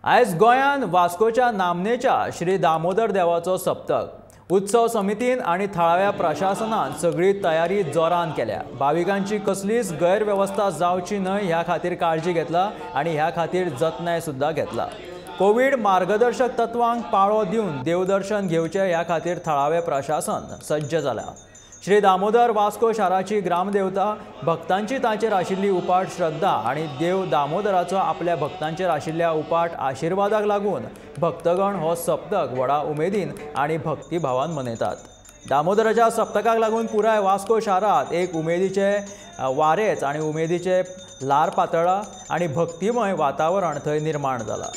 आयज गोंयांत वास्कोच्या नामनेच्या श्री दामोदर देवाचो सप्तक. उत्सव समितीन आनी थळाव्या प्रशासनान सगळी तयारी जोरान केल्या. भाविकांची कसलीच गैरवेवस्था जावची न्हय ह्या खातीर काळजी घेतला आनी ह्या खातीर जतनाय सुद्दां घेतला. कोवीड मार्गदर्शक तत्वांक पाळो दिवन देवदर्शन घेवचें ह्या खातीर थळावें प्रशासन सज्ज जालां. श्री दामोदर वास्को शाराची ग्रामदेवता, भक्तांची ताचेर आशिल्ली उपाट श्रद्धा आनी देव दामोदराचो आपल्या भक्तांचेर आशिल्ल्या उपाट आशिर्वादाक लागून भक्तगण हो सप्तक व्हडा उमेदीन आनी भक्तिभावान मनयतात. दामोदराच्या सप्तकाक लागून पुराय वास्को शारांत एक उमेदीचे वारेच आनी उमेदीचे ल्हार पातळा आनी भक्तिमय वातावरण थंय निर्माण जाला.